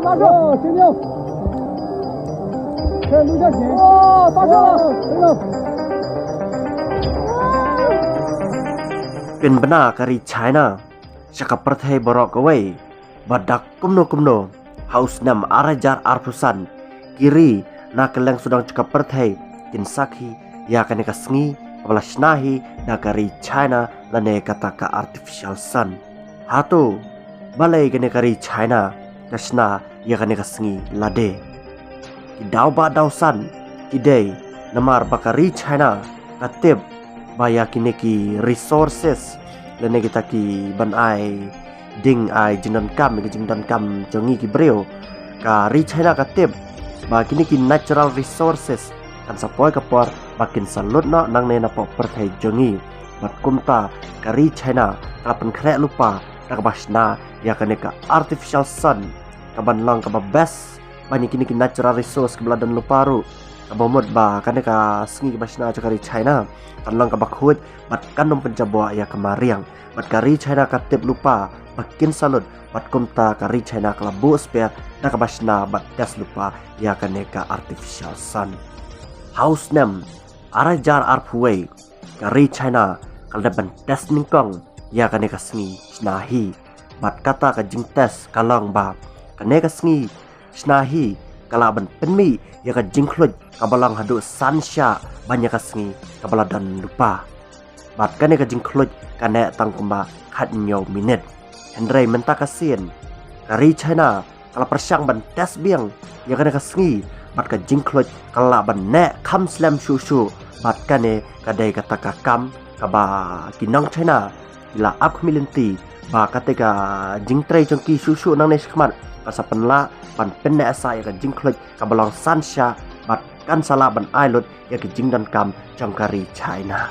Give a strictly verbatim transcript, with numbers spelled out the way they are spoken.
Aduh, sini. Saya ludah ni. Oh, pasal. Pynbna ka ri China sha ka pyrthei baroh kawei ba da kumno kumno ha u snem ar hajar arphew san ki ri na kylleng sawdong jong ka pyrthei kin sakhi ïa kane ka sngi kaba la shna hi da ka ri China lane kata ka artificial sun. Hato balei kane ka ri China ka shna ïa kane ka sngi lade? Ki daw ba daw san ki dei namar ba ka ri China ka tip ba ïa kine ki resources lane kita ki ban ai ding ai jingdonkam, ki jingdonkam jong ngi ki briew. Ka ri China ka tip ba kine ki natural resources kan sa poi ka por ba kin sa lut noh nangne na pyrthei jong ngi. Bad kumta ka ri China ka la pynkhreh lypa da kaba shna ïa kane ka artificial sun kaban long kaba best ban ïa kine ki natural resource kiba la don lypa ruh. Kaba mut ba kane ka sngi kaba shna jong ka ri China kan long kaba khuid bad kan ym pynjaboh ïa ka mariang. Bad ka ri China ka tip lypa ba kin sa lut bad kumta ka ri China ka la buh sper da kaba shna bad test lypa ïa kane ka artificial sun. Ha u snem ar hajar arphew wei ka ri China ka la dep ban test nyngkong ïa kane ka sngi shna hi. Bad kata ka jingtest ka long ba kane ka sngi shna hi ka lah ban pynmih ïa ka jingkhluit kaba long haduh san shah ban ïa ka sngi kaba la don lypa. Bad kane ka jingkhluit ka neh tang kumba khathynñiew minit. Hynrei mynta ka sien ka ri China ka la pyrshang ban test biang ïa kane ka sngi bad ka jingkhluit ka lah ban neh kham slem shuh shuh. Bad kane ka dei kata ka kam kaba ki nong China ki la ap khmih lynti ba kata ka jingtrei jong ki shuh shuh nangne shakhmat ka sa pynlah ban pynneh sah ïa ka jingkhluit kaba long san shah bad kan sa lah ban ai lut ïa ka jingdonkam jong ka ri China.